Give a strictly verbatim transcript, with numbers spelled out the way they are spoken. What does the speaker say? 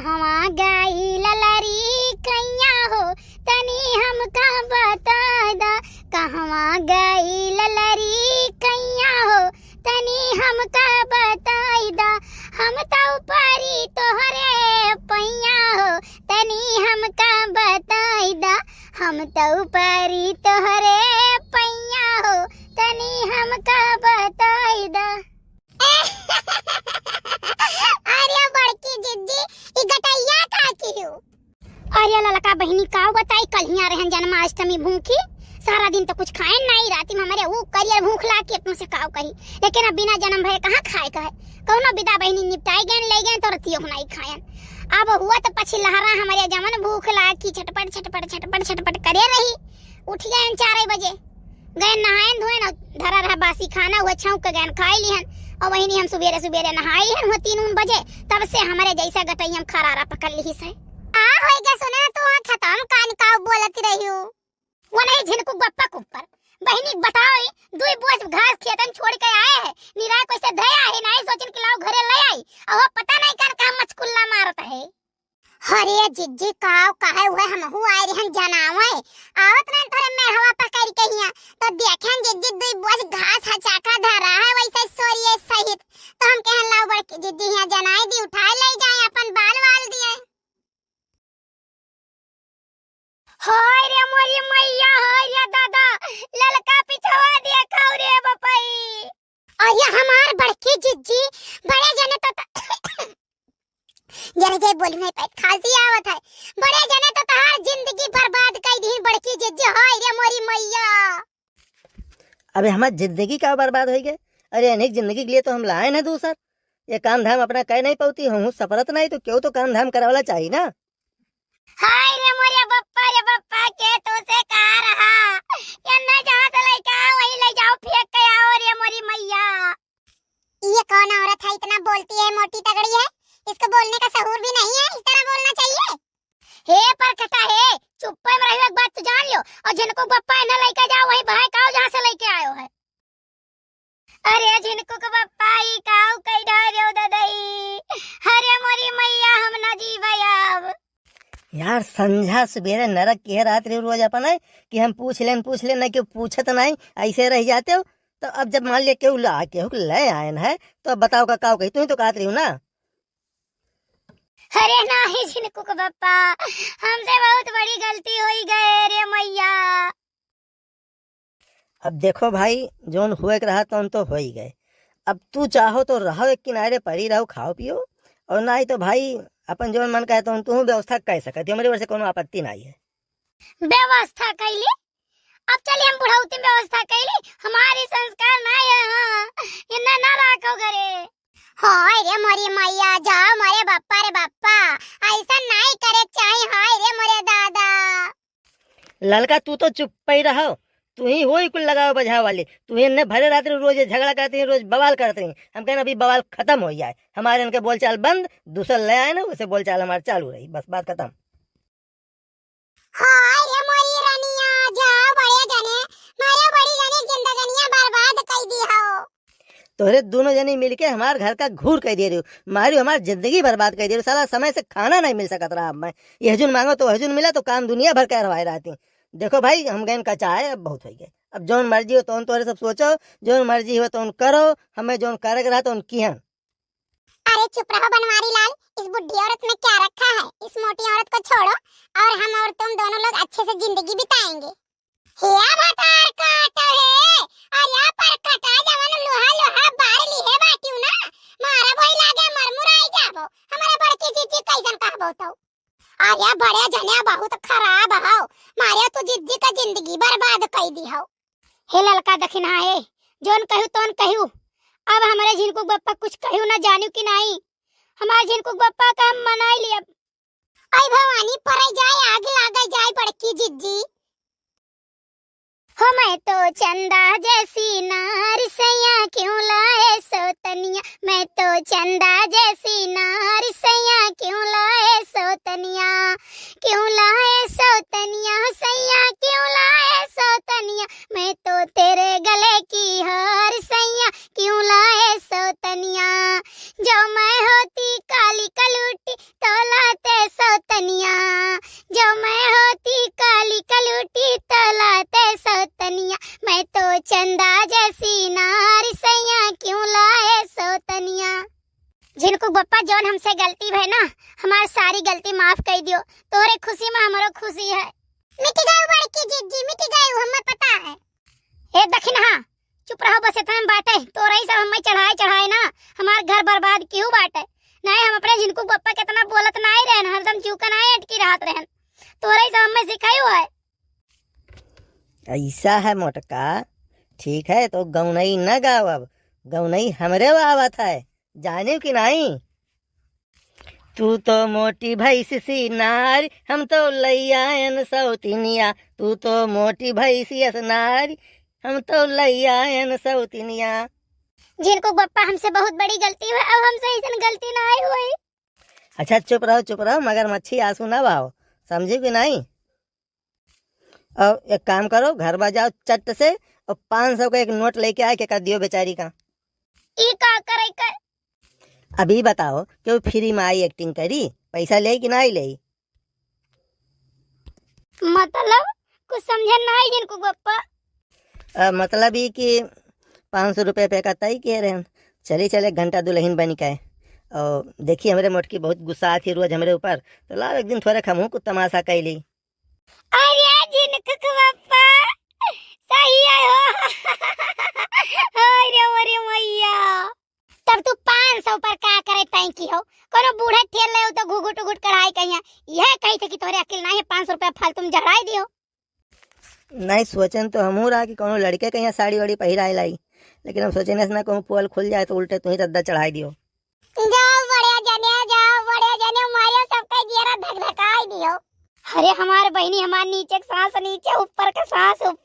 कहवा गई ललरी कैया हो, तनी हमका बताई दा। कहवा गई ललरी कैया हो, तनी हमका बताई दा। हम तो परी तोहरे पैया हो, तनी हमका बताई दा। हम तो परी तोहरे पैया हो, तनी हमका बताई दा। अरे बड़की जिज्जी, ई गटैया का किहू? अरे ललका बहिनी, काव बताई, कल्हिया रहन जन्माष्टमी भूखी, सारा दिन तो कुछ खाएन नाई, राती में हमरे ऊ करियर भूख लाग के तुमसे काव कही। लेकिन अब बिना जन्म भये कहाँ खाए का है? कौनो बिदा बहिनी निपटाई गएन, ले गएन तो रतियो को नाई खाएन। अब हुआ तो पछी लहरा हमरे जवन भूख लाग की छटपट, छटपट, छटपट, छटपट करे रही। उठ गएन चार बजे, गएन नहाएन धोएन और धरा रहा बासी खाना, हुआ छौंक के गएन खाई लिहन। और वही हम सुबेरे सुबेरे नहाई लिहन, हुआ तीन उन बजे, तब से हमरे जैसा गटई हम खरारा पकड़ लिहिस है। आ होई गे, सुने ना, तू वहाँ खतम कान काव बोलत रही हो। वो नहीं झिनकू गप्पा कुप्पर। बहिनी बताओ, ई दुई बोझ घास खेतन छोड़ के आए है, निराय कैसे धया है, नाई सोचिन कि लाओ घरे ले आई, और वो पता नहीं कर कहाँ मचकुल्ला मारत है। अरे जिज्जी, काव कहे हुए, हमहू आए रहन जनावे, आवत रहन तोरे मेढ़वा पकड़ के हिया, तो देखेन जिज्जी दुई बोझ घास हचाका धरा है वैसे सोरिये सहित, तो हम कहन लाओ बड़की जिज्जी हिया जनाई दी, उठाए ले जाए अपन बाल वाल दिए। हाय रे मोरी मैया, हाय रे दादा, ललका पिछवा देखो रे बपई। अरे हमार बड़की जिज्जी, बड़े जने तो त-, जरे जे बोली नहीं पाई, खांसी आवत है। बड़े जने तो तहार जिंदगी बर्बाद कर दी बड़की जिज्जी, हाय रे मोरी मैया। अबे हमार जिंदगी का बर्बाद होई गे? अरे अनेक जिंदगी के लिए तो हम लाए ना दूसर। ये काम धाम अपना कह नहीं पाती, हम सपरत नहीं तो क्यों तो काम धाम करवाला चाहिए ना। हाय रे मोरे बप्पा रे बप्पा, के तो से कहा रहा, ये ना जहाँ से लेके आओ वही ले जाओ, फेंक के आओ रे मोरी मैया। ये कौन औरत है इतना बोलती है, मोटी तगड़ी है, इसको बोलने का सहूर भी नहीं है, इस तरह बोलना चाहिए? हे परखटा हे, चुप्पे में रहियो, एक बात तो जान लियो। और झिनकू के बप्पा इन्हें लेके जाओ, वहीं बहाए के आओ जहाँ से लेके आयो है। अरे झिनकू के बप्पा, ई काऊ कई डारे हो ददई। अरे मोरी मैया, हम ना जीबे अब। यार, संझा सुबेरे नरक के रात रे रोज अपन है कि हम पूछ लेन, पूछ लेन, नहीं क्यों पूछत नहीं, ऐसे रह जाते हो। तो अब जब मान लिया केहू ला, केहू के ले आयन है, तो अब बताओ का काऊ कही, तू ही तो कहत रही हो ना। अरे नाही झिनकू के बप्पा, हमसे बहुत बड़ी गलती होई गए रे मैया। अब देखो भाई, जौन हुए के रहा तौन तो हो ही गए। अब तू चाहो तो रहो एक किनारे परी रहो, खाओ पियो, और नाही तो भाई अपन जौन मन कहे तौन तू व्यवस्था कर सकत हो, हमरे ओर से कोनो आपत्ति नाही है। व्यवस्था कैली? अब चली हम बुढ़ौती में व्यवस्था कैली, हमारी संस्कार नाही है, हाँ, इन्ना ना राखो घरे। हाय रे मोरी मैया, जाओ मोरे बप्पा रे बप्पा, ऐसा नाही करे के चाही, हाय रे मोरे दादा। ललका, तू तो चुप पई रहो, तू ही होई कुल लगावे बजावे वाली। तू ही इन्हें भरे रात रोज ये झगड़ा करती, रोज बवाल करती। हम कहन अभी बवाल खतम हो जाए, हमारे इनके बोलचाल बंद, दूसर ले आए ना, उसे बोलचाल हमारे चालू रही, बस बात खतम। हाय रे मोरी रनिया, जाओ बड़े जने, मारे बड़ी जने जिंदगनिया बर्बाद कई दी हो। तोहरे दोनों जने मिलके हमार घर का घूर कर दे रहे हो, मारी हमार जिंदगी बर्बाद कर दे रहे हो। साला समय से खाना नहीं मिल सकत रहा। अब मैं यह जुन मांगो तो वह जुन मिला, तो काम दुनिया भर करवाए रहती। देखो भाई, हम गए कचाए, अब बहुत हो गए। अब जौन मर्जी हो तौन तोहरे सब सोचो, जौन मर्जी हो तौन करो, हमें जौन करे के रहा तौन किहन। अरे चुप रहो बनवारी लाल, इस बुढ़ी औरत में क्या रखा है? इस मोटी औरत को छोड़ो और हम और तुम दोनों लोग अच्छे से जिंदगी बिताएंगे। हे भतार काट हे, अरे पर कटा जवन लोहा लोहा बार लिहे बाटियो ना, मारा भई लागे मरमुराई जाबो। हमारे बड़की जिज्जी कैसन कहबो तो? अरे बड़े जने बहुत खराब हो, मारे तू जिज्जी का जिंदगी बर्बाद कई दी हो। हे ललका दखिनहा हे, जौन कहू तौन कहू। अब हमरे झिनकू बप्पा कुछ कहू ना जानू कि नाही। हमार झिनकू बप्पा का हम मनाई लियब। आई भवानी, परे जाए, आग लागे जाए बड़की जिज्जी। हो मैं तो चंदा जैसी नारी सैया, क्यों लाए सौतनिया। मैं तो चंदा जैसी नारी सैया, क्यों लाए सौतनिया। क्यों लाए सौतनिया सैया, क्यों लाए सौतनिया। मैं तो तेरे गले की हार सैया, क्यों लाए सौतनिया। जो मैं होती काली कलूटी, तो ला हमसे गलती भय ना, हमार सारी गलती माफ कइ दियो। तोहरे खुशी मा हमरो खुशी है। मिटि गयू बड़की जिज्जी, मिटि गयू, हमें पता है। ए दखिनहा, चुप रहो, बस इतने में बाटे। तोरई सब हमें चढ़ाए चढ़ाए ना हमार घर बर्बाद किहू बाटे। नाहीं हम अपने झिनकू बप्पा केतना बोलत नाहीं रहन, हरदम चुका नाहीं अटकी रहत रहन। तोरई सब हमें सिखायू है। ऐसा है मोटका, ठीक है तो गौनई न गाओ, अब गौनई हमरे आवत है, जानियो कि नाहीं? तू तो मोटी भैंस सी नारी, हम तो लैया एन सौतिनिया। तू तो मोटी भैंस सी नारी, हम तो लैया एन सौतिनिया। झिनकू बप्पा, हमसे बहुत बड़ी गलती हुई, अब हमसे ऐसन गलती नाहीं होई। अच्छा चुप रहो, चुप रहो, मगरमच्छी आंसू ना बहाओ, समझी कि नाहीं? और एक काम करो, घर में जाओ चट से और पाँच सौ का एक नोट लेके आए, के कर दियो बेचारी का। ई का करे का? अभी बताओ, केहू फ्री में आई एक्टिंग करी, पैसा लेई कि नाहीं लेई? मतलब कुछ समझे नाहीं झिनकू बप्पा। अ, मतलब ई कि पाँच सौ रुपये पे का तय किहे रहन। चली चले एक घंटा दुलहिन बनी के। और देखी हमरे मोटकी बहुत गुस्सा आती रोज हमरे ऊपर, तो लाओ एक दिन थोड़े हमहू कुछ तमाशा कैली। अरे झिनकू बप्पा, सही है हो। अरे, अरे मैया। तब तू पाँच सौ पर का करे तैंकी हो? कोनो बूढ़ा ठेल ले हो तो घुघुट उघुट कढ़ाई कहिया। यह कही थे कि तोहरे अकिल नाहीं है, पाँच सौ रुपया फालतू में जड़ाई दियो। नाहीं, सोचन तो हमहू रहा कि कोनो लड़के कहिया साड़ी वाड़ी पहिराए लाई, लेकिन हम सोचन ऐसे ना कहूँ पोल खुल जाए तो उल्टे तू ही रद्दा चढ़ाई दियो। जाओ बड़े जने, जाओ बड़े जने, मारियो सबका जियरा धक धकाई दियो। अरे हमार बहिनी, हमार नीचे के सांस नीचे, ऊपर के सांस ऊपर।